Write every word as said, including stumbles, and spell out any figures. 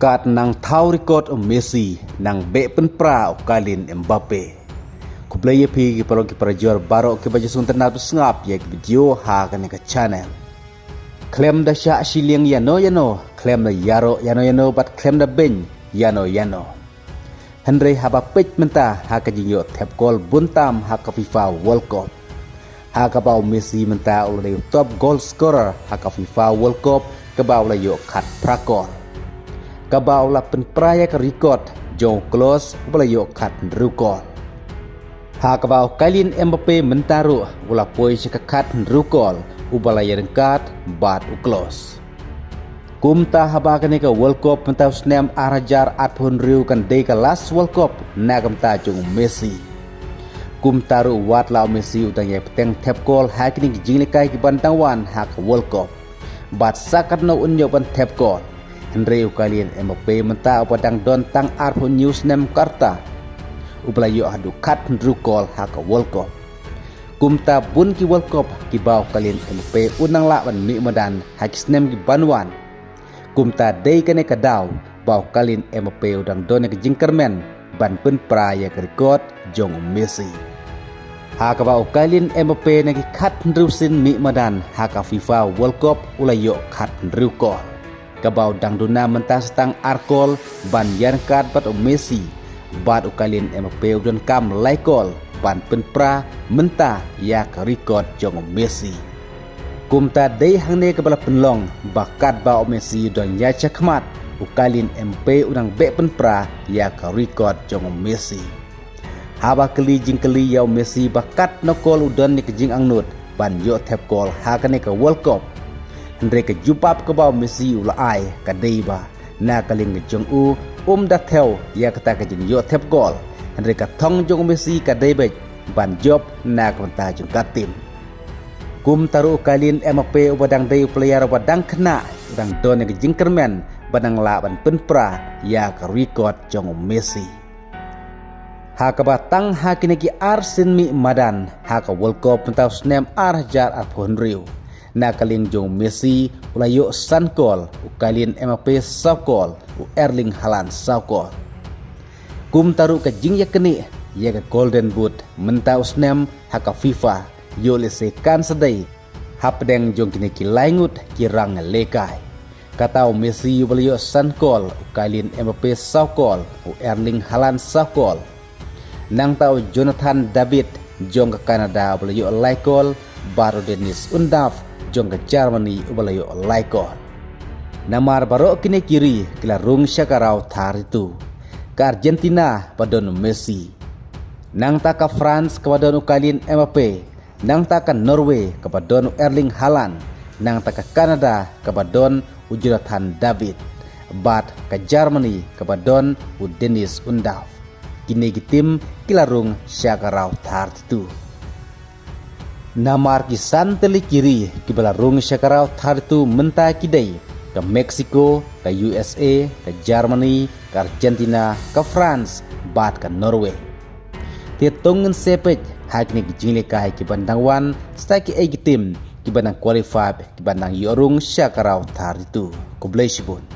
Kat nang thaw record u Messi, nang beh pynpra u Kylian Mbappe. Khublei ïa phi ki paralok ki parajor baroh kiba ju sngewtynnat sngap ïa ki video ha kane ka channel. Khlem da shah shiliang ïano ïano, khlem da ïaroh ïano ïano bad khlem da beiñ ïano ïano. Hynrei haba peit mynta ha ka jingïoh thep kol bun tam ha ka FIFA World Cup, ha kaba u Messi mynta u la dei u top goal scorer ha ka FIFA World Cup, kaba u la ïoh khatphra kol. Kaba u la pynpra ïa ka record jong u Klose uba la ïoh khathynriew kol. Ha kaba u Kylian Mbappe mynta ruh u la poi sha ka khathynriew kol uba la ïaryngkat bad u Klose. Kumta haba kane ka World Cup mynta u snem ar hajar arphew hynriew kan dei ka last World Cup na ka bynta jong u Messi. Kumta ruh wat la u Messi u dang ïai bteng thep kol ha kine ki jinglehkai kiban dang wan ha ka World Cup, bad sa katno un ïoh ban thep kol. Hynrei u Kylian Mbappe mynta uba dang don tang arphew hynñiew snem ka rta, uba la ïoh haduh khathynriew kol ha ka World Cup. Kumta bun ki World Cup kiba u Kylian Mbappe u nang lah ban mih madan ha ki snem kiban wan. Kumta dei kane ka daw ba u Kylian Mbappe u dang don ïa ka jingkyrmen ban pynpra ïa ka record jong u Messi. Ha kaba u Kylian Mbappe na ki khathynriew sien mih madan ha ka FIFA World Cup u la ïoh khathynriew kol. Kaba u dang duna mynta sa tang ar kol ban ïaryngkat bad u Messi. Bad u Kylian Mbappe u donkam lai kol ban pynpra mynta ïa ka record jong u Messi. Kumta dei hangne kaba la pynlong ba katba u Messi u dang ïaid shakhmat, u Kylian Mbappe u dang beh pynpra ïa ka record jong u Messi. Haba kylli jingkylli ïa u Messi ba katno kol u don ïa ka jingangnud ban ïoh thep kol ha kane ka World Cup, hynrei ka jubab kaba u Messi u la ai ka dei ba na ka liang ka jong u, um da thew ïa kata ka jingïoh thep kol. Hynrei ka thong jong u Messi ka dei beit ban jop na ka bynta jong ka team. Kumta ruh u Kylian Mbappe uba dang dei u player uba dang khynnah u dang don ïa ka jingkyrmen ba nang lah ban pynpra ïa ka record jong u Messi. Ha kaba tang ha kine ki ar sien mih madan ha ka World Cup mynta u snem ar hajar arphew hynriew, na ka liang jong u Messi u la ïoh san kol, u Kylian Mbappe saw kol, u Erling Haaland saw kol. Kumta ruh ka jingïaknieh ïa ka Golden Boot mynta u snem ha ka FIFA ïoh lehse kan sa dei hapdeng jong kine ki lai ngut ki rangïalehkai. Kata u Messi uba la ïoh san kol, u Kylian Mbappe saw kol, u Erling Haaland saw kol. Nangta u Jonathan David jong ka Canada uba la ïoh lai kol, bad u Dennis Undav jong ka Germany uba la ïoh lai kol. Namar baroh kine ki ri ki la rung sha ka raw thar ritu. Ka Argentina ba don u Messi. Nangta ka France kaba don u Kylian Mbappe. Nangta ka Norway kaba don u Erling Haaland, nangta ka Canada kaba don u Jonathan David, bad ka Germany kaba don u Dennis Undav. Kine ki team ki la rung sha ka raw thar ritu. Namar ki san tylli ki ri kiba la rung sha ka raw thar ritu mynta ki dei ka Mexico, ka U S A, ka Germany, ka Argentina, ka France, bad ka Norway. Te to ngin sa peit ha kine ki jinglehkai kiban dang wan, sa kiei ki team kiban dang qualify, kiban dang ïoh rung sha ka raw thar ritu. Khublei shibun.